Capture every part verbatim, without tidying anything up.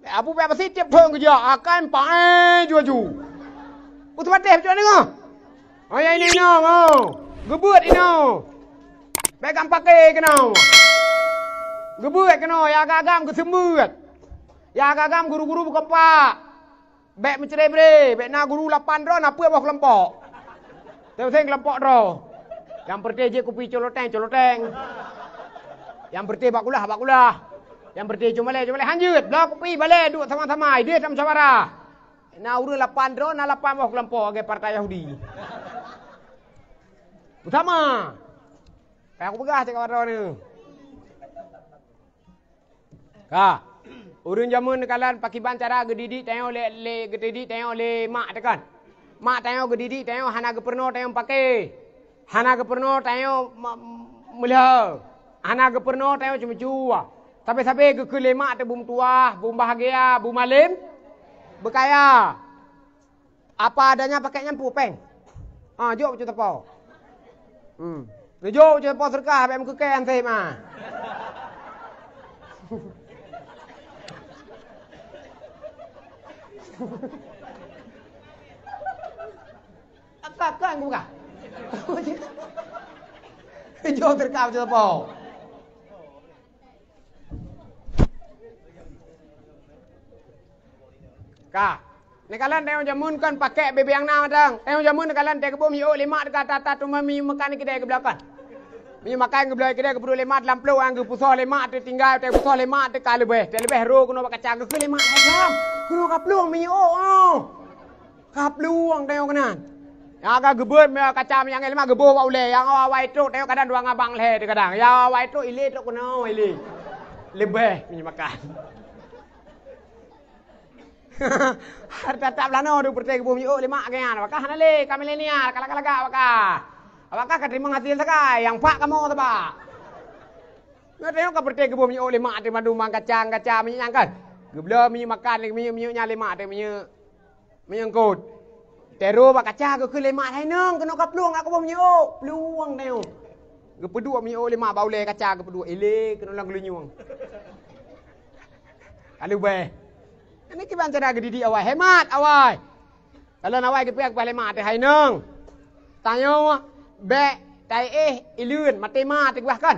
Abu Bakar Siddiq tiep thon geujak, akan paéh ju-aju. Puteupatéh peucok deungoe. Oh, ya ini inoe, oh. Geubeuet inoe. Bèk gam paké keunoe. Geubeuet keunoe, ya agam-agam geuseumeuet. Ya agam-agam guru-guru beukompak. Bèk meucre-bre, bèk na guru lapan droe, na peuet boh keulompok. Teuh seng keulompok droe. Nyang peureuté jép kupi culoteng, culoteng. Nyang peureuté bak kulah, bak kulah. Nyang peureuté cumalé, cumalé. Han jeuet, bloe kupi balèe duek sama-sama, idéh tam musyawarah. Na ureueng lapan droe, na lapan boh keulompok lagèe partai Yahudi. Beusama. Ka kupeugah cit keu droeneuh. Ka. Ureueng jameun neukalon pakiban cara geudidik tanyoe lé, lé, geudidik tanyoe lé mak teuh kan. Mak tanyoe geudidik tanyoe hana geupeurunoe tanyoe meupaké. Hana geupeurunoe tanyoe ma-, meulhö. Hana geupeurunoe tanyoe ceumeucue. Sabe-sabe geukheun lé mak teuh beumeutuwah, beumubahgia, beumalém, beukaya. Apa adanya pakai nyan pupeng. Ha, jok bacut teupeu. Hmm. Neujok bacut teupeu seudeukah, bèk meukeukeh anseb, ha. Akak-akak yang buka. Neujok seudeukah bacut teupeu. Ka. Neukalon tanyoe jameun kon pakèk bèe-bèe nyang na mantong. Tanyoe jameun neukalon teuh geuboh miyueb lé mak teuh ka that-that teuma miyueb makan keudè geubloe kon. Miyueb makan geubloe keudè geupeuduek lé mak lam plueng, geupusoe lé mak teuh tinggai, teuh pusoe lé mak teuh ka leubeh. Teuh leubeh ro keunoe bak kaca geukheun lé mak, "Hai Sam, keunoe ka plueng miyueb, oh." Ka plueng tanyoe keunan. Nyang ka geubeuet miyueb kaca miyueb nyang lé mak geuboh bak ulèe. Nyang awai-awai trok tanyoe kadang dua ngabang lhèe teuh kadang. Nyang awai trok ilé trok keunoe ilé. Leubeh miyueb makan. Hareuta that beulanoe deuh peureuté geuboh miyueb lé mak geuh nyan. Awakah hana lé, ka milenial, ka lagak-lagak awakah. Awakah ka teurimong hasil sagai, nyang pat kamoe sabab. Nyoe tanyoe ka peureuté geuboh miyueb lé mak teuh mandum, mang kacang-kacang miyueb nyan kan. Geubloe miyueb makan lé miyueb-miyueb nyan lé mak teuh miyueb. Miyueb eungkôt. Teuh ro bak kaca geukheun lé mak, "Hai nong, keunoe ka plueng, ka kuboh miyueb." Plueng tanyoe. Geupeuduek miyueb lé mak bak ulèe kaca geupeuduek. Ilé keunoe lam geulinyueng. Ka leubeh. Nyan kiban cara geudidik awai. Hemat awai. Kalon awai geupeugah lé mak teuh, "Hai nong, tanyoe bèk taéh ileuen, maté ma teuh geupeugah kan?"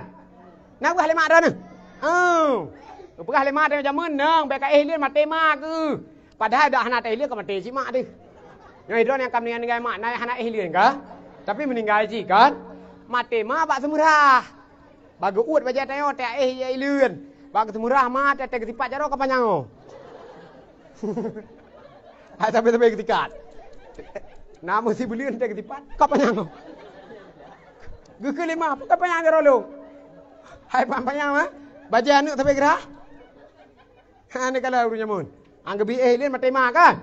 Na geupeugah lé mak droeneuh. Oh. Geupeugah lé mak droeneuh jameun, "Nong, bèk kaéh ileuen, maté ma keuh." Padahai dak hana taéh ileuen ka maté cit mak teuh. Nyoe droeneuh nyang ka meuninggai mak, na hana éh ileuen ka? Tapi meuninggai cit kan? Maté ma bak seumeurah. Bak geuuet bajèe tanyoe teuh éh ileuen. Bak geuseumurah ma teuh teuh geusipat jaroe ka panyang nyoe. Hai sabe-sabe geusikat. Na meusibuleuen teuh geusipat ka panyang nyoe. Geukheun lé ma, "Peue ka panyang jaroe lôn?" Hai panyang, ha? Bajèe aneuk sabe geurah. Ha, neukalon ureueng jameun. Nyang geubi éh ileuen maté ma kan?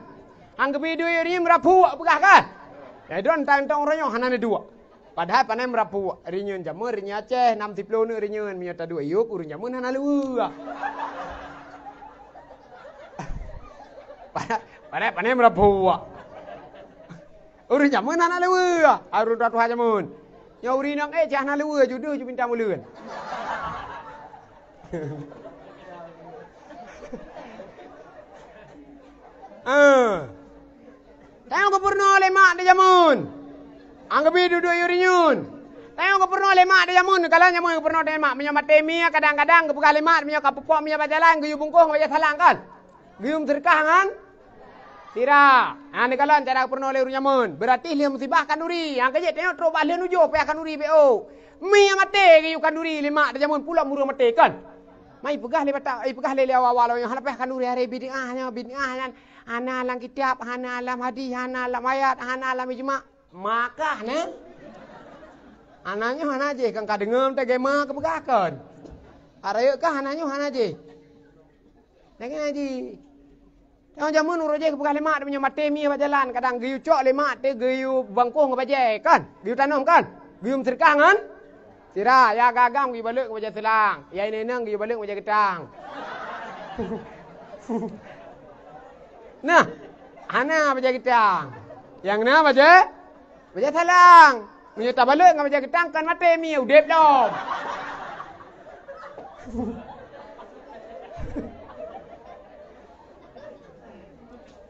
Nyang geubi duek ureueng nyan meurapuk peugah kan? Nyan droeneuh tantong uroe nyoe hana neuduek. Padahai pané meurapuk. Ureueng nyan jameun, ureueng nyan Aceh, nam siploh neuk ureueng nyan. Meunyoe taduek yub, ureueng jameun hana luweue. Padahai, padahai pané meurapuk. Ureueng jameun hana luweue. Ureueng tuha-tuha jameun. Nyoe ureueng inong éh cit hana luweue, ju deuh ju bintang buleuen. Ah. Tanyoe geupeurunoe lé mak di jameun. Nyang geubi duek-duek yub ureueng nyan. Tanyoe geupeurunoe lé mak di jameun, kalon jameun geupeurunoe lé mak. Meunyoe maté mie, kadang-kadang geupeugah lé mak, meunyoe ka peuphok mie bak jalan, geuyue bungkôh ngon bajèe salang kan? Geuyue meuseudeukah ngon sira. Ha, neukalon cara geupeurunoe lé ureueng jameun. Beurati lheueh musibah khanduri. Nyang keujeuet tanyoe trok bak lheueh nujoh payah khanduri beuh. Mie maté geuyue khanduri lé mak di jameun, pulom ureueng maté kan? Ma ipeugah lé Batak, ipeugah lé, lé awak-awak lôn nyoe hana payah khanduri, aré bid'ah nyoe, bid'ah nyan hana lam kitab, hana lam hadih, hana lam ayat, hana lam ijma'. Makah nyan. Hana nyoe hana jih, kan ka deungoe teuh gema geupeugah kon. Ka rayeuk kah hana nyoe hana jih. Lagèe nyan jih. Nyang jameun uroe jih geupeugah lé mak, meunyoe maté mie bak jalan, kadang geuyue cok lé mak teuh geuyue bungkôh ngon bajèe kan? Geuyue tanom kan? Geuyue meuseudeukah ngon sira, ya agam-agam geuyue balot ngon bajèe salang, ya inong-inong geuyue balot ngon bajèe geutang. Nah, hana bajèe geutang. Nyang na bajèe, bajèe salang. Meunyoe tabalot ngon bajèe geutang kan maté mie udép lom.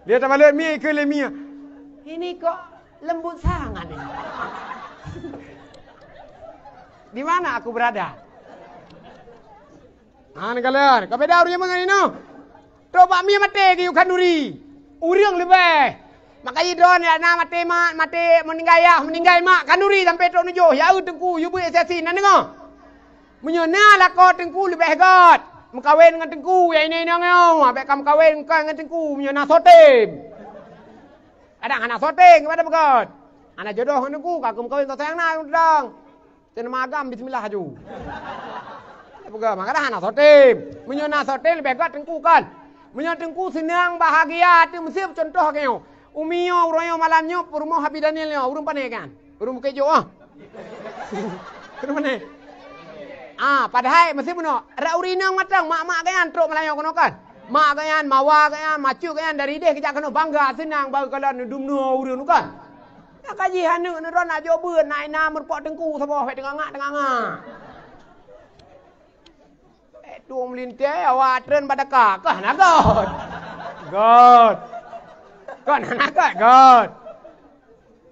Dia tabalut mie, ikheun lé mie. Ini kok lembut sangat ini. Di mana aku berada? Ha, neukalon. Ka beda ureueng nyan ngon inoe. Trok bak mie maté geuyue khanduri. Ureueng leubeh. Maka jih droeneuh na maté mak, maté meuninggai yah, meuninggai mak, khanduri sampoe trok neujoh. Ya eu teungku, yue beuet siasat na deungoe. Meunyoe na lakoe teungku leubeh göt, meukawen ngon teungku, ya inong-inong nyoe, bèk ka meukawen kon ngon teungku, meunyoe na soe tem. Kadang hana soe tem, keupada peugöt. Hana jodoh ngon teungku, ka keu meukawen soe nyang na, dang. Cen magam bismillah aju. Peugah, maka dah hana soe tem. Meunyoe na soe tem, leubeh göt teungku kon. Meunyoe teungku seunang bahagia, teuh meuseue contoh keu nyoe. Umi nyoe, uroe nyoe malam nyoe, peurumoh Abi Daniel nyoe, ureueng pane kan? Ureueng Bukét Jok ah. Ureueng pane? Ah, padahai meuseue bunoe. Rak ureueng inong mantong, mak-mak geuh nyan trok malam nyoe keunoe kan? Mak geuh nyan, mawa geuh nyan, macut geuh nyan, dari déh geujak keunoe bangga, seunang bak geukalon neudum nyoe ureueng nyoe kan? Nyang ka jih aneuk neuron nak jok beuet, nak ina meurumpok teungku saboh, bèk teungangak-teungangak. Eh, tueng meulintèe, awak treun bak daka, kah na göt. Göt. Kah na göt, göt.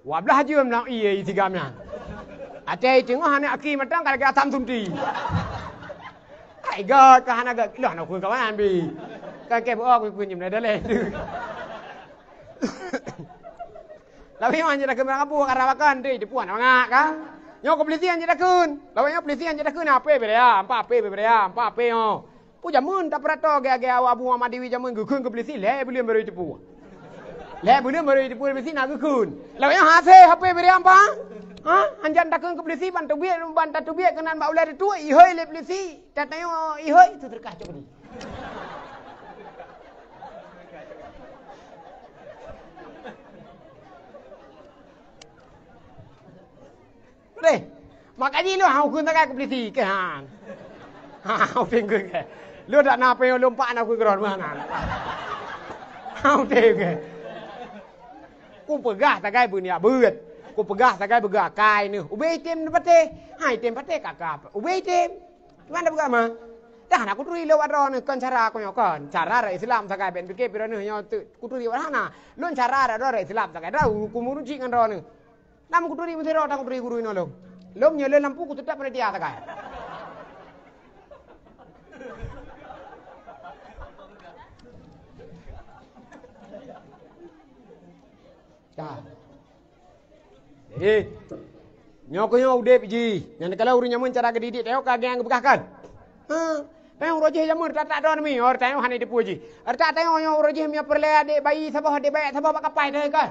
Dua blaih jeuem lam ié sigam nyan. Até teungoh aneuk aki mantong ka lagèe asam sunti. Hai göt, kah na göt. Loh, na keu kawan bi. Kan kèe beuo keu keu nyeum na daleh. Lawét nyoe hanjeuet takheun barang kampung, ka rab akan, deh, jeupuan mangat ka. Nyoe keu peulisi hanjeuet takheun. Lawét nyoe peulisi hanjeuet takheun, "Apé beuream, pa apé beuream, pa apé nyoe." Peue jameun tapeurato gaya-gaya awak Abu Muhammad Dewi jameun geukheun keu peulisi, lhèe buleuen barô jiteupeue. Lhèe buleuen barô jiteupeue peulisi na geukheun. Lawét nyoe hase apé beuream, pa? Ha? Hanjeuet takheun keu peulisi ban teubiet, ban tateubiet keunan bak ulèe teutuek, ihôi lé peulisi. Tatanyoe ihôi, seudeukah cok di. Deh, maka jih lôn hana kheun sagai keu peulisi keu han. Ha, udeb keu. Lôn dak na peue lôn pak na keu keudroe meunan. Ha, udeb keu. Kupeugah sagai beuniat beuet. Kupeugah sagai beugöt akai neuh. Ubé item neupatéh. Ha, item patéh kakap. Ubé item. Cuman dak peugah mah. Dah na kuturi lé wat droeneuh kon cara ku nyoe kon. Cara rakyat Islam sagai ben pike pih droeneuh nyoe tu kuturi wat hana. Lôn cara dak droe rakyat Islam sagai. Dah ku muruci ngon droeneuh. Nam kuturi meusidroe tang kuturi guru inoe lôn. Lôn nyoe lôn lampu kuteutap pada dia sagai. Ka. Jadi, nyoe keuh nyoe udeb jih. Nyan kalau ureueng jameun cara geudidik, tayong ka geupeugah kan? Ha, tayong uroe jih jameun, tak, tak droe mi, oh, tayong hana dipuji. Arta tayong nyoe uroe jih meunyoe peureulèe adek bayi saboh, adek bayi saboh bak kapai tayong kan?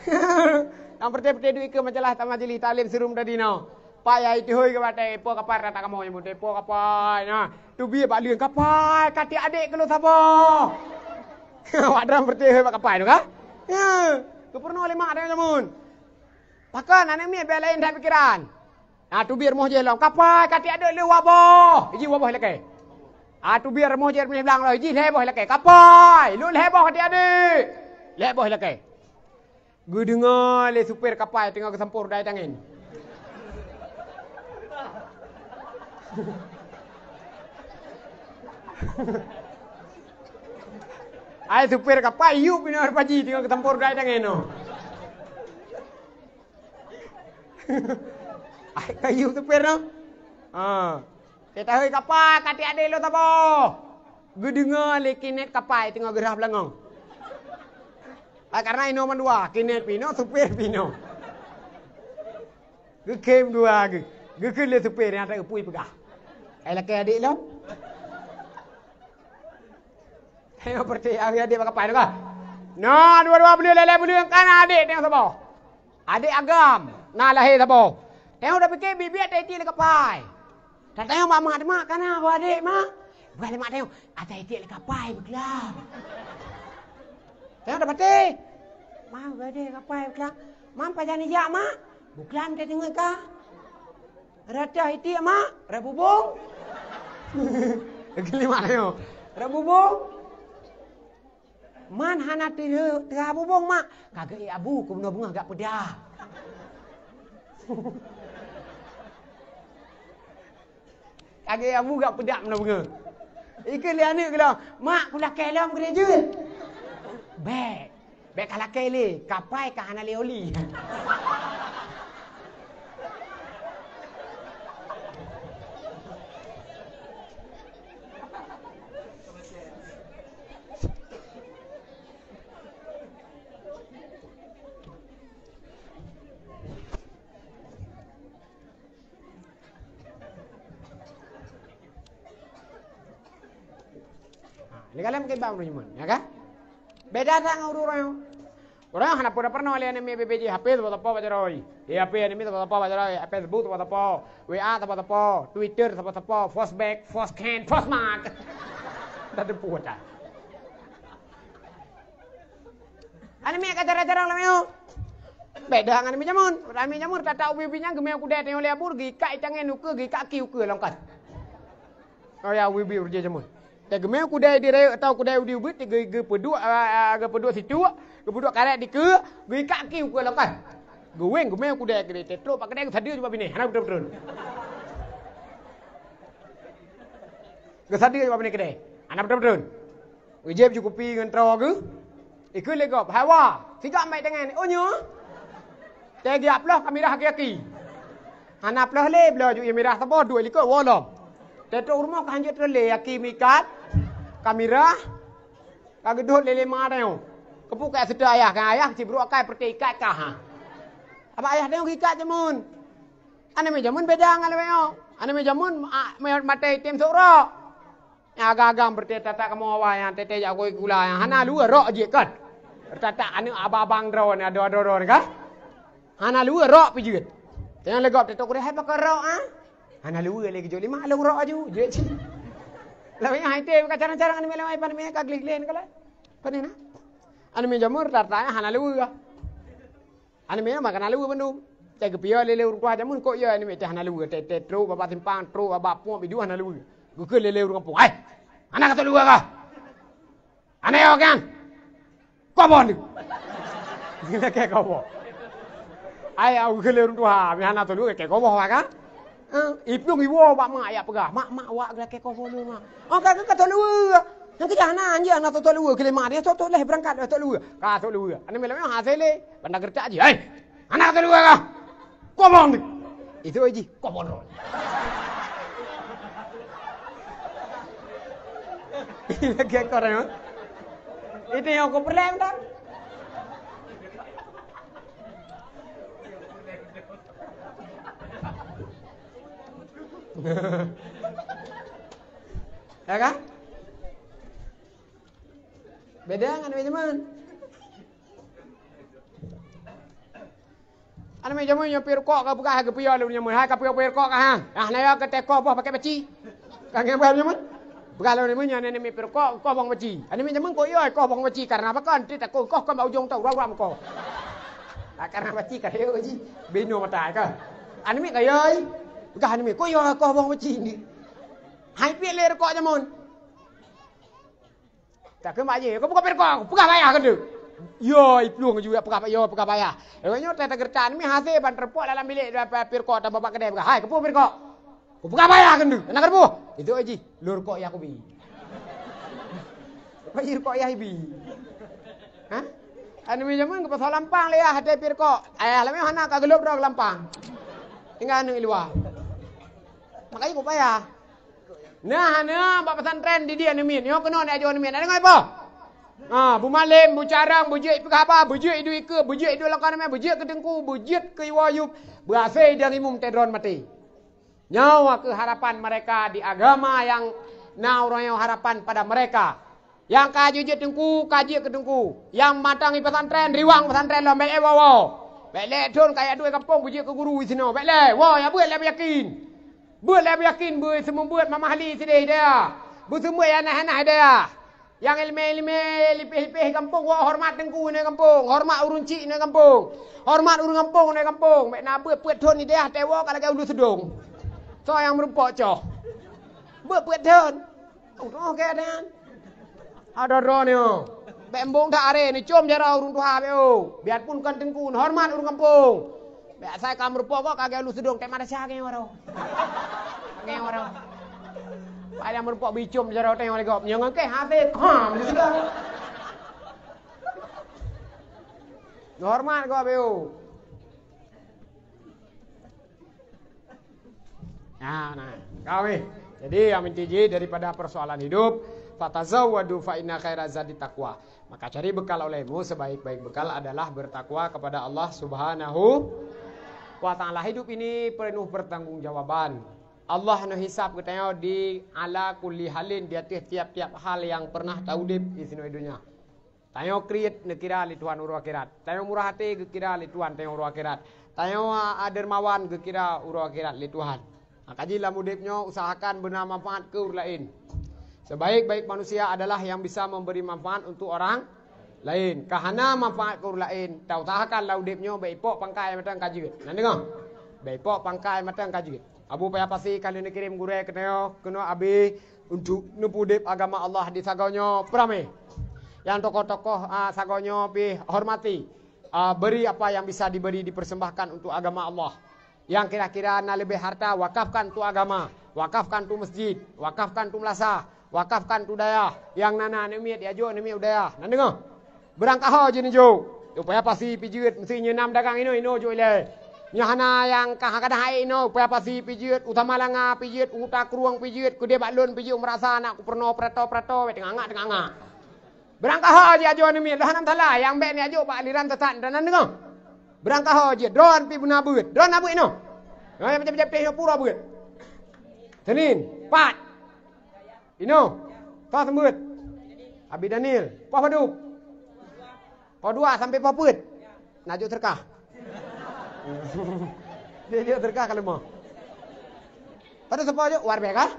Nyang peureté-peureté duek keu majalah ta-, majelis taklim sirum tadi nyoe. Pak yai teuhôi keu batèe, po kapai rata kamoe nyang meuteupeu kapai na. Teubiet bak leuen kapai, ka tiek adek keu lôn saboh. Awak dram peureté hôi bak kapai tu ka? Ya, geupeurunoe lé mak dan jameun. Pakon aneuk miet bèk laén that pikeran. Ah, teubiet rumoh jih lom, kapai ka tiek adek lôn dua boh. Jih dua boh lakèe. Ah, teubiet rumoh jih rumoh blang lom, jih lhèe boh lakèe. Kapai, lôn lhèe boh ka tiek adek. Lhèe boh lakèe. Geudeungoe lé supir kapai teungoh geusampôh rudai tangen. Ai supir kapai yub inoe Pak Haji teungoh geusampôh rudai tangen nyoe. Ai ka yub supir nyoe. Ha. Teuh tahôi kapai ka tiek adek lôn saboh. Geudeungoe lé kinét kapai teungoh geurhah beulangöng. Ah, karena inoe mandua, kinét pih inoe, supir pih inoe. Geukheun dua geu-, geukheun lé supir nyang ata geupui peugah. Hai lakèe adek lôn. Hai peureté adek bak kapai tu ka. Nah, dua-dua buleuen, lhèe-lhèe buleuen kan adek teuh saboh. Adek agam na lahé saboh. Teuh udah pike biet-biet teuh itiek lé kapai. Tatanyong bak mak, "Mak, kana boh adek, Mak?" Bukan lé mak tanyong, "Ata itiek lé kapai beuklam." Teuh udah patéh. "Mak, boh adek kapai beuklam." "Mak, pajan ijak, Mak?" "Beuklam teuh teungeut ka." "Rata itiek, Mak?" "Rata bubong." Lagi lima tanyong. "Rata bubong?" "Man hana teuha bubong, Mak." "Ka geuék abu keu bunoe beungoh gak peuda." Ka geuék abu gak peuda bunoe beungoh. Ikheun lé aneuk geulong, "Mak, kulakèe lom keu lhèe jeuet." Bèk. Bèk kalakèe lé, kapai ka hana lé oli. Ha, lé galak meukeubang ureueng nyoe, ya kan? Beda that ngon ureueng nyoe. Ureueng nyoe hana pernah, pernah lé aneuk miet B B J, H P sapo-sapo bak jaroe. Di H P aneuk miet sapo-sapo bak jaroe, Facebook sapo-sapo, W A sapo-sapo, Twitter sapo-sapo, Fosbek, Fosken, Fosmak. Dah teupeu dah. Aneuk miet ka jarang-jarang lam nyoe. Beda ngon aneuk miet jameun. Aneuk miet jameun tatak ubit-ubit nyan geumè kudèe tanyoe lé abur, geuikat itangen ukeue, geuikat aki ukeue lom kan. Oh ya, ubit-ubit ureueng jameun. Teugeumè kudèe di rayeuk atau kudèe udi ubit, geu-, geupeuduek, ah, ah, geupeuduek situek, geupeuduek karèt dikeue, geuikat aki ukeue lom kan. Geuwéng geumè kudèe keudéh, trok bak keudè geusadeue jubah binéh, hana beutôi-beutôi. Geusadeue jubah binéh keudè, hana beutôi-beutôi. Geujép ju kupi ngon troe geuh. Ikeue lé gob, "Hai wa, sigak mèk tangen." "Oh nyoe?" "Teugiak ploh ka mirah aki-aki." Hana ploh lé, bloe ju ié mirah saboh, duek likot woe lom. Teutrok rumoh ka hanjeuet trok lé, aki mikat, ka mirah, ka geudhôt lé lé ma tanyoe. Keupeue ka seutôt ayah, kan ayah sibrok akai peureutèe ikat kah, ha. Abak ayah tanyoe geuikat jameun. Aneuk miet jameun beda ngon lawét nyoe. Aneuk miet jameun, a, maté item sôk rok. Agam-agam beureuté tatak kamoe awai nyang teuntèe jak kôi gula nyang hana luweue rok jeuet kan. Tatak aneuk abang-abang droe ni, adoe-adoe droe ni kan. Hana luweue rok pih jeuet. Teunyang lé gob teutok kudeh, "Hai pakon rok, ah?" "Hana luweue lé geujok lima lôn rok aju," jeuet cit. Lawét nyan hai teuh ka carang-carang aneuk miet lawét, aneuk miet ka gleh-gleh ni kalai. Pane na? Aneuk miet jameun tatak hana luweue. Aneuk miet mah ka na luweue bandum. Cai geupiôh lé-lé ureueng tuha jameun kok ya aneuk miet teuh hana luweue. Teuh-teuh trok bak simpang, trok bak puôk, biduh hana luweue. Geukheun lé-lé ureueng gampông, "Hai! Hana ka sôk luweue kah? Hana yo kan? Koh boh neuk." Lakèe koh boh. Ai, au geukheun lé ureueng tuha, meuhana sôk luweue lakèe koh boh kan? Eh, iplueng iwoe bak mak, jak peugah, "Mak, mak, wak geulakèe koh boh lôn, mak." "Oh, ka, ka, ka sôk luweue." Nyang keujah na, anjing na sôk-sôk luweue keu lé mak dia, sôk-sôk leh beurangkat, sôk luweue. Ka sôk luweue. Aneuk miet lawét nyan hase lé, banda geureutak jih, "Hai! Hana ka sôk luweue kah? Koh boh neuk." Itu jih, "Koh boh droe." Lagèe koh nyoe. Itu nyang ku peureulèe mantong. Ya kan? Beda ngon aneuk miet jameun. Aneuk miet jameun nyoe pih rukok ka peugah geupiôh lé ureueng jameun. "Hai ka piôh-piôh rukok kah, ha? Ah, na ya ka teukoh boh pakèt baci." Ka ngieng peugah lé ureueng jameun. Peugah lé ureueng jameun nyoe aneuk miet pih rukok, koh bong baci. Aneuk miet jameun kok yo koh bong baci, karena apa kan? Teukoh, koh kon bak ujong tau, uram-uram koh. Ah, karena baci ka rayeuk jih. Binoe mata kan. Aneuk miet ka yo. Peugah aneuk miet, "Kok yo koh bong baci ni?" Hai piet lé rukok jameun. Takheun bak jih, "Kau buka pirkok, peugah bak ayah keuneuk." Yo, iplueng ju peugah bak, yo, peugah bak ayah. Lewat nyoe teuh tageureutak, mi hase ban teureumpok dalam bilék, dua pa-, pirkok, tambah bak keudè peugah, "Hai, keupeue pirkok? Kau peugah bak ayah keuneuk, hana keupeue?" Itu jih, lôn rukok yah kubi. Apa jih rukok yah ibi? Ha? Aneuk miet jameun geupasoe lampang lé yah, até pirkok. Ayah lom hana ka geulop droe lampang. Tinggai aneuk i luwa. Makajih ku payah. Nah, nah, bak pesantren didik aneuk miet. Nyoe keunoe neuajoe aneuk miet. Neudeungoe peue? Ha, beumalém, beucarông, beujeuet peugah haba, beujeuet iduek ikeue, beujeuet iduek lam kawan ramè, beujeuet keu teungku, beujeuet keu iwoe yub, beuhasé idong imum teudron maté. Nyoe keuh harapan mereka di agama nyang na uroe nyoe harapan pada mereka. Nyang ka jeuet teungku, ka jeuet keu teungku. Nyang mantong i pesantren, riwang pesantren lom, bèk lé woe-woe. Bèk lé thon ka jak duek gampông beujeuet keu guru sinoe. Bèk lé, woe, jak beuet lé beuyakin. Beuet lé beuyakin, beuseumeubeuet mamah li sideh hidayah. Beuseumeubeuet nyang na-na hidayah. Nyang ileumèe-ileumèe, lipéh-lipéh gampông, woe horeumat teungku nyoe gampông, horeumat ureueng chik nyoe gampông. Horeumat ureueng gampông nyoe gampông. Bèk na beuet peuet thon hidayah, teuwoe ka lagèe ulu seudong. Soe nyang meurumpok coh. Beuet peuet thon. Uroe keuadaan. Ada droeneuh. Bèk embong that aré neucom jaroe ureueng tuha bèk, oh. Biarpun kon teungku, neuhoreumat ureueng gampông. Bèk asai ka meurumpok kok ka geuh lu seudong teuh madrasah geuh waroe. Geuh waroe. Padahai meurumpok bicom jaroe teuh lé gob. Nyoe ngon kèe haféz. Ha, meusudah. Hormat keu Abiu. Nah, nah, kawin. Jadi yang inti jih daripada persoalan hidup, "Fatazawwadu fa inna khaira zadi taqwa." Maka cari bekal olehmu, sebaik-baik bekal adalah bertakwa kepada Allah Subhanahu wa Ta'ala. Hidup ini penuh pertanggungjawaban. Allah neuhisab geutanyoe di ala kulli halin, di ateueh tiap-tiap hal nyang pernah taudeb di sinoe donya. Tanyoe kriet neukira lé Tuhan uroe akhirat. Tanyoe murah até geukira lé Tuhan tanyoe uroe akhirat. Tanyoe, a, dermawan geukira uroe akhirat lé Tuhan. Maka jih lam udeb nyoe usahakan beuna manfaat keu ureueng laén. Sebaik-baik manusia adalah yang bisa memberi manfaat untuk orang laén. Ka hana manfaat keu ureueng laén, tausahakan lam udeb nyoe bèk ipok pangkai mantong ka jeuet. Na deungoe? Bèk ipok pangkai mantong ka jeuet. Abu Paya Pasi ka lheueh neukirém gurèe keunoe, keunoe Abi untuk neupeudeb agama Allah di sagoe nyoe peuramé. Nyang tokoh-tokoh, a, sagoe nyoe pih hormati. A, beri apa yang bisa diberi, dipersembahkan untuk agama Allah. Nyang kira-kira na leubeh harta, wakafkan untuk agama, wakafkan untuk masjid, wakafkan untuk meulasah, wakafkan untuk dayah. Nyang na, na aneuk miet, ya jok aneuk miet u dayah. Na deungoe? Beurangkaho jih neujok. Upaya Pasi pih jeuet, meusti nyoe nam dagang inoe, inoe jok ilèe. Nyoe hana nyang ka, ka dahai inoe, Upaya Pasi pih jeuet, u Samalanga pih jeuet, u Takrueng pih jeuet, keudeh bak lôn pih jeuet, meurasa aneuk ku peurunoe peurato-peurato, bèk teungangak-teungangak. Beurangkaho jih ajoe aneuk miet, lôn hana meusalah, nyang bèk neujok bak aliran sesat, na deungoe? Beurangkaho jih, droen pih beuna beuet, droen na beuet inoe. Nyoe macam-macam teh nyoe pura beuet. Senin, pat. Inoe, ka seumeubeuet. Abi Daniel, poh padub? Poh dua sampai poh peuet. Na jok seudeukah. Dia jok seudeukah ka leumoh. Padub sapo jok? Warbèe kah?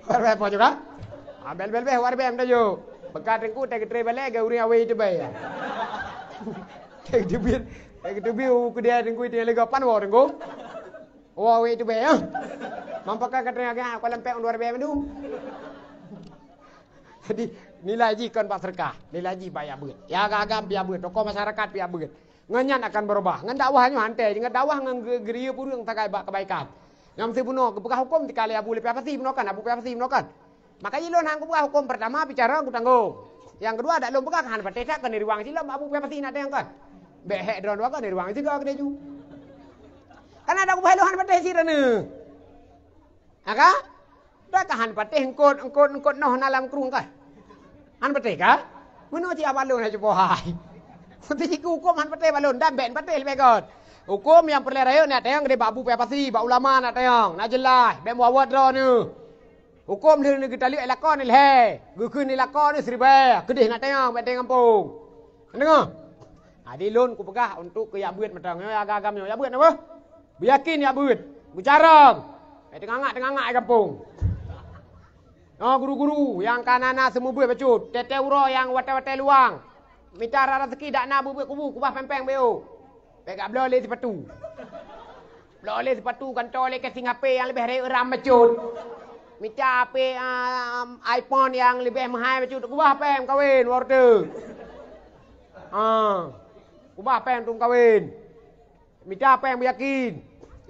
Warbèe poh jok kah? Ah, bèe, bèe, bèe, warbèe meutajok. Beuka teungku, teugeutreuk balèe, geu ureueng awai teubai. Teugeuteubiet, teugeuteubiet, u keudè teungku, tinggai leuga pan woe teungku. Woe wék teubiet, ya. Mampaka ka teungoh geuh, ka leumpéng dua ribèe mandum. Jadi, nilai jih kon bak seudeukah, nilai jih bak jak beuet. Ya, agam-agam pih jak beuet, tokoh masyarakat pih jak beuet. Ngon nyan akan beurubah. Ngon dakwah nyoe hantei, ngon dakwah ngon geu-, geuriyeue ureueng sagai bak keubaikan. Nyang meusibunoe geupeugah huköm tika lé Abu Lipia Pasi bunoe kan, Abu Lipia Pasi bunoe kan. Maka jih lôn han kupeugah huköm, peurtama bicara kutanggong. Nyang keudua dak lôn peugah han patéh that keuneuk riwang silom Abu Lipia Pasi na teuh kan. Bèk hék droeneuh dua keuneuk riwang sigoe keudeh ju. Kan dak kupeugah lôn han patéh cit droeneuh. Ha ka? Dak ka han patéh eungkôt, eungkôt, eungkôt noh na lam krueng kah? Han patéh ka? Meunoe cit bak lôn hai cupo hai. Meusti jih keu huköm han patéh bak lôn, dan bèk patéh leubeh göt. Huköm nyang peureulèe rayeuk neuk tanyong keudeh bak Abu Lipia Pasi, bak ulama neuk tanyong, na jeulaih, bèk meuawot droeneuh. Huköm lheueh neuh geutaleuek lakoe neuh lhèe, geukheun lé lakoe neuh siribèe, keudeh neuk tanyong bak gampông. Deungö? Jadi lôn kupeugah untuk keu jak beuet mantong. Nyoe agam-agam nyoe jak beuet na beuh? Beuyakin jak beuet. Beucarông. Bèk teungangak-teungangak di gampông. Oh, guru-guru nyang ka na-na seumeubeuet bacut, teuntèe uroe nyang watèe-watèe luwang. Mita raseuki dak na beuet kubu, kubah péng-péng beu. Bèk gabloe lé sipatu. Bloe lé sipatu, gantoe lé casing H P nyang leubeh rayeuk ram bacut. Mita H P, ah, iPhone nyang leubeh meuhai bacut. Kubah péng meukawen, woe reuteuk. Ah. Kubah péng untuk meukawen. Mita péng beuyakin.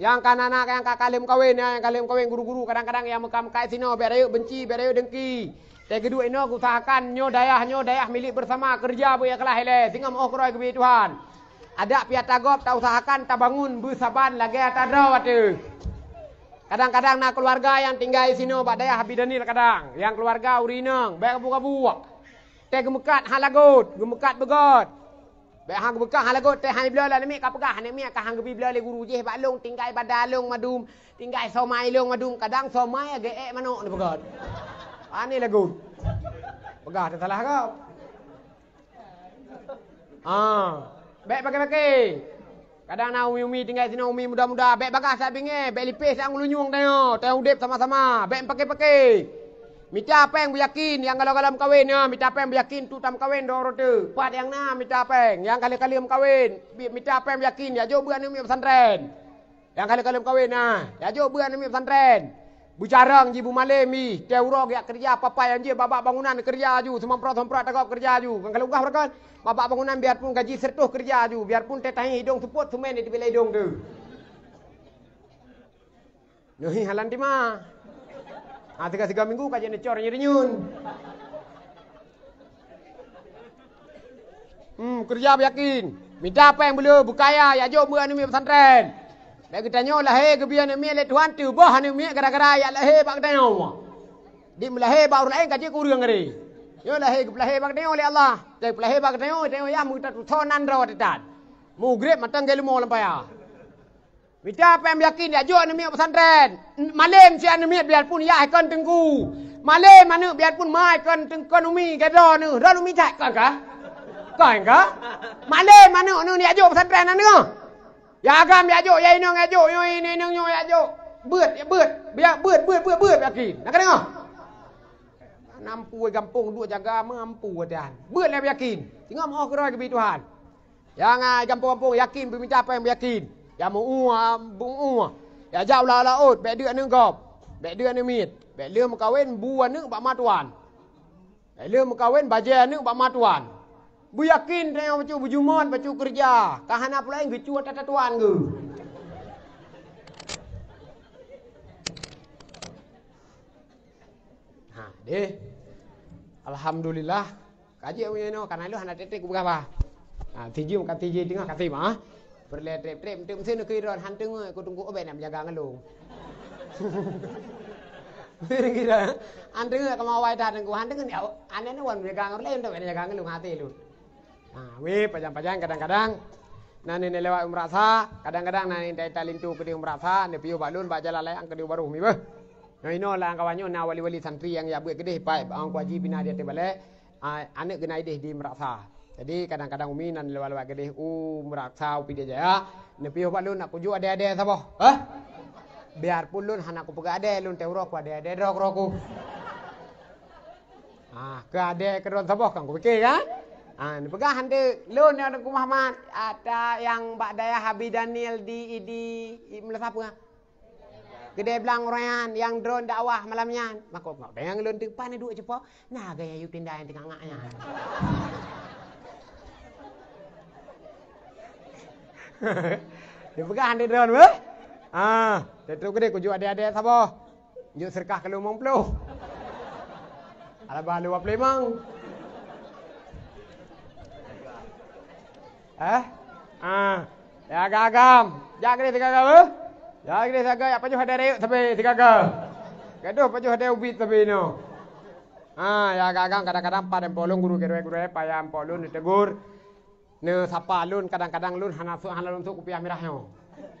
Nyang ka na-na, nyang ka, ka lheueh meukawen, nyang ka lheueh meukawen guru-guru, kadang-kadang nyang meuka-meuka sinoe, bèk rayeuk beunci, bèk rayeuk dengki. Teuh geuduek inoe geuusahakan nyoe dayah, nyoe dayah milék beusama, keureuja beu ikhlaih ilèe, singoh meu'oh keudroe geubri Tuhan. Adak piata gob tausahakan tabangun beusaban lagèe ata droe ateueh. Kadang-kadang na keuluwarga nyang tinggai sinoe bak dayah Abi Daniel kadang, nyang keuluwarga ureueng inong, bèk gabu-gabu. Teuh geumeukat han lagot, geumeukat beugöt. Bèk han geumeukat han lagot, teuh han jibloe lé aneuk miet ka peugah, aneuk miet ka han geubi bloe lé guru jih bak lôn, tinggai bada lôn mandum, tinggai somai lôn mandum, kadang somai geuék manok neupeugöt. Pane lagot. Peugah teusalah gob. Ah, bèk paké-paké. Kadang na umi-umi tinggai sinoe, umi muda-muda, bèk bagaih sat bingèe, bèk lipéh sat ulu nyueng tanyoe, tanyoe udép sama-sama, bèk paké-paké. Mita péng beuyakin, nyang galom-galom meukawen nyoe, mita péng beuyakin tu tameukawen droe rot teuh. Pat nyang na mita péng, nyang ka lheueh-ka lheueh meukawen, bi-, mita péng beuyakin, jak jok beuet aneuk miet pesantren. Nyang ka lheueh-ka lheueh meukawen na, jak jok beuet aneuk miet pesantren. Beucarông jih beumalém jih, teuh uroe geujak keureuja, papa nyang jeuet bak-bak bangunan keureuja laju, seumamprot-seumamprot tagob keureuja laju. Nyang ka lheueh peugah uroe kan, bak-bak bangunan biarpun gaji seratus keureuja laju, biarpun teuh tahi hidong seupôt seumén di teubiet lam hidong teuh. Neuhi halan tima. Ha, tiga-tiga minggu ka jeuet neucor renyun-renyun. Hmm, keureuja beuyakin. Mita péng beuleu beukaya, jak jok beuet aneuk miet pesantren. Bèk geutanyoe lahé geubri aneuk miet lé Tuhan, teuboh aneuk miet gara-gara jak lahé bak geutanyoe. Di meulahé bak ureueng laén ka jeuet keu ureueng geude. Nyoe lahé geupeulahé bak geutanyoe lé Allah. Jadi peulahé bak geutanyoe, geutanyoe yah meutatusoe nan droe teuh that. Mugreb mantong geuleumô lam paya. Mita péng beuyakin jak jok aneuk miet pesantren. Malém si aneuk miet biarpun yah kon teungku. Malém aneuk biarpun ma kon teungku, kon umi gadôh neuh. Droeneuh umi that kon kah? Kon kah? Malém aneuk neuh jak jok pesantren aneuk. Ya agam jak jok, ya inong jak jok, ya inong nyoe jak jok. Beuet, beuet, beuet, beuet, beuet, beuet yakin. Na ka deungoe? Nampu gampông duek jaga mampu dan. Beuet lé yakin. Singoh meu keurôi geubi Tuhan. Nyang ai gampông-gampông yakin, beumita péng beuyakin. Ya meu-ue, meu-ue. Ya jak u laôt-laôt, bèk deuk aneuk gob. Bèk deuk aneuk miet. Bèk lheueh meukawen bu aneuk bak ma tuan. Bèk lheueh meukawen bajèe aneuk bak ma tuan. Beuyakin tanyoe bacut beujumôt, bacut keureuja. Ka hana peue laén geucue ata tuan geuh. Ha, deh. Alhamdulillah. Ka jeuet meunyoe inoe, kana lôn hana trép-trép kupeugah bah. Ha, tijeuem ka tijeuem teungoh ka simah. Peureulèe trép-trép, eunteuk meusén keu droe, han teungeut keu teungku, oh, bèk na meujaga ngon lôn. Han teungeut ka mawai that teungku, han teungeut, ya, aneuk nyoe wan meujaga ngon lôn, bèk na jaga ngon lôn, hati lôn. Ha, weh, pajan-pajan kadang-kadang na neulewat u Meurasa, kadang-kadang na neulewat linto keudéh u Meurasa, neupiôh bak lôn bak jalan layang keudéh u Barôh mi beuh. Nyoe inoe lam kawan nyoe na wali-wali santri nyang jak beuet keudéh, pai bak Teungku Haji pih na di ateueh balèe. Ah, aneuk geuh na idéh di Meurasa. Jadi, kadang-kadang umi na lewat-lewat keudéh u Meurasa, u Pidie Jaya, neupiôh bak lôn nak kujok adèe-adèe saboh. Hah? Biarpun lôn hana kupeugah adèe, lôn teuh uroe ku adèe-adèe droe keudroe ku. Ah, keu adèe keudroe saboh kan kupiké kan? Ah, neupeugah han deuh, lôn nyang Teungku Muhammad, ata nyang bak dayah Abi Daniel di, di, di Meulasa peue? Keudè Blang Rayyan nyang droen dakwah malam nyan. Mako, ngok dayang lôn teupan duek ceupok, na gaya yue pinda nyang teungak-ngak nyan. Dipeugah di droen weh. Ah, teuteup keudéh kujok adèe-adèe saboh. Jok seudeukah keu lôn limong ploh. Alaba lôn dua ploh limong. Eh? Ah. Ya agam-agam. Jak keudéh sigaga, eh? Jak keudéh sigaga, jak pajoh adèe rayek sabe sigaga. Gadoh pajoh adèe ubit sabe inoe. Ah, ya agam-agam, kadang-kadang pat ampôn lôn guru gurèe-gurèe, payah ampôn lôn neutegur. Neusapa lôn, kadang-kadang lôn hana sôk, hana lôn sôk kupiah mirah nyoe.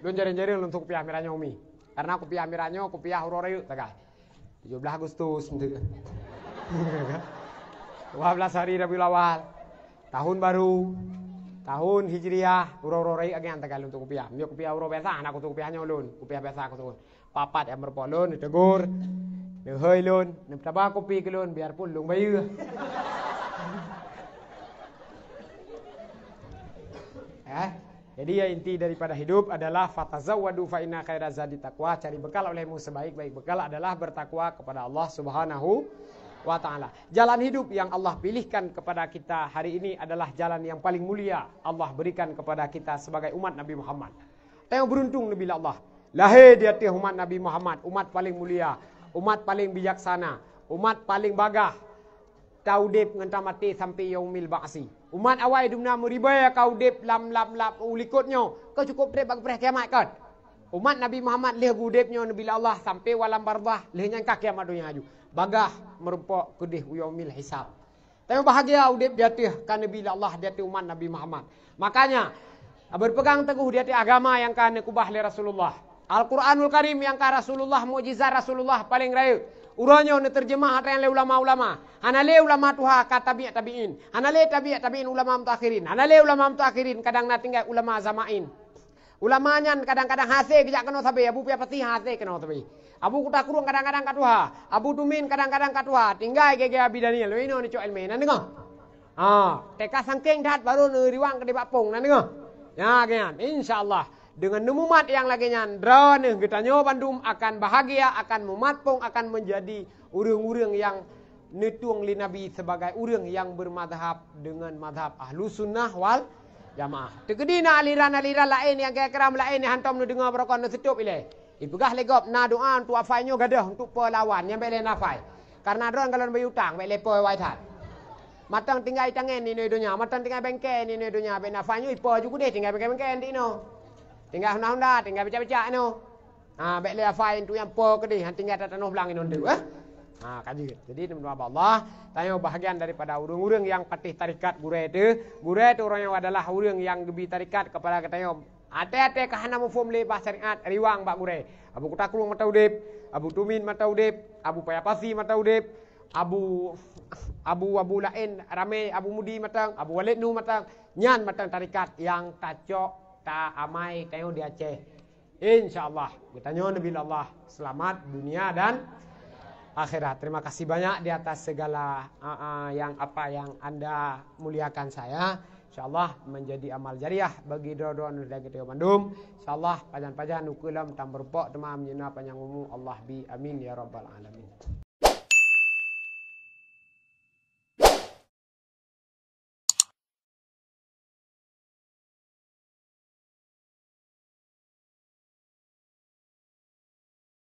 Lôn jareueng-jareueng lôn sôk kupiah mirah nyoe umi. Karena kupiah mirah nyoe kupiah uroe rayek sagai. Tujoh blaih Agustus, dua belas hari Rabiul Awal, tahun baru, tahun Hijriah, uroe-uroe rayek lagèe nyan tagai lôn sôk kupiah. Meunyoe kupiah uroe biasa, hana kusôk kupiah nyoe lôn, kupiah biasa kusôk. Papat nyang meurumpok lôn, neutegur, neuhôi lôn, neutaba kupi keu lôn, biarpun lôn bayeue. Eh? Jadi, ya, inti daripada hidup adalah fatazawwadu fa inna khaira zadi taqwa, cari bekal olehmu, sebaik-baik bekal adalah bertakwa kepada Allah Subhanahu wa taala. Jalan hidup yang Allah pilihkan kepada kita hari ini adalah jalan yang paling mulia Allah berikan kepada kita sebagai umat Nabi Muhammad. Tanyoe beuruntung neubi lé Allah. Lahé di ateueh umat Nabi Muhammad, umat paleng mulia, umat paleng bijaksana, umat paleng bagaih. Taudeb ngon tamaté sampoe yaumil ba'si. Umat awai dumna meuribèe ka udeb lam, lam, lam u likot nyoe, ka cukôp trép bak geupreh kiamat kon. Umat Nabi Muhammad lheueh geuudeb nyoe neubi lé Allah sampoe u alam barzakh, lheueh nyan ka kiamat donya laju. Bagaih meurumpok keudeh u yaumil hisab. Tapi bahagia udeb di ateueh ka neubi lé Allah di ateueh umat Nabi Muhammad. Makanya, berpegang teguh di ateueh agama nyang ka neukeubah lé Rasulullah. Al-Quranul Karim nyang ka Rasulullah, mukjizat Rasulullah paleng rayeuk. Uroe nyoe neuteurjeumah atra nyang lé ulama-ulama. Hana lé ulama tuha ka tabi' tabi'in. Hana lé tabi' tabi'in ulama mutaakhirin. Hana lé ulama mutaakhirin kadang na tinggai ulama zamain. Ulama nyan kadang-kadang hase geujak keunoe sabe, Abu Piah Pasi hase keunoe sabe. Abu Kuta Krueng kadang-kadang ka tuha, Abu Tumin kadang-kadang ka tuha, tinggai gaya-gaya Abi Daniel, inoe neucok ileumèe, na deungoe? Ha, teuka sangkeng that baru neuriwang keudeh bak pong, na deungoe? Nyan, lagèe nyan, insya Allah, deungon neumumat nyang lagèe nyan, droeneuh geutanyoe bandum akan bahagia, akan mumat pong, akan meunjadi ureueng-ureueng nyang neutueng lé Nabi sibagai ureueng nyang beumadhab deungon madhab Ahlussunnah wal Jamaah. Teukeudi na aliran-aliran laén nyang kira-kira laén nyang hántom neudeungoe barokon neuseutôb ilèe. Ipeugah lé gob na doa untuk afai nyoe gadôh untuk peulawan nyang bèk lé nafai. Karena droen galon bayeue utang bèk lé peue wai that. Mantong tinggai tangen inoe donya, mantong tinggai bengke inoe donya, bèk na fai nyoe ipo ju keudeh tinggai bengke-bengke di inoe. Tinggai honda-honda, tinggai becak-becak inoe. Ha, bèk lé afai untuk nyang po keudeh, han tinggai tanoh blang inoe deuh, eh. Ha, ka jeuet. Jadi, teuma bak Allah, tanyoe bahagian daripada ureueng-ureueng nyang patéh tarekat gurèe teuh. Gurèe teuh ureueng nyan adalah ureueng nyang geubi tarekat kepada geutanyoe. Até-até ka hana muphom lé bah syariat, riwang bak gurèe. Abu Kuta Krueng mantong udép, Abu Tumin mantong udép, Abu Paya Pasi mantong udép, Abu, Abu, Abu laén ramé, Abu Mudi mantong, Abu Walid Nu mantong. Nyan mantong tarekat nyang tacok, ta amai tanyoe di Aceh. Insya Allah, geutanyoe neubi lé Allah seulamat dunia dan akhirat. Terima kasih banyak di atas segala, a, a, yang apa yang anda muliakan saya. Insya Allah menjadi amal jariah bagi droe-droe dan geutanyoe bandum. Insya Allah pajan-pajan ukeue lom tam beureumpok teuma meunyoe na panyang umu Allah bi. Amin ya rabbal alamin.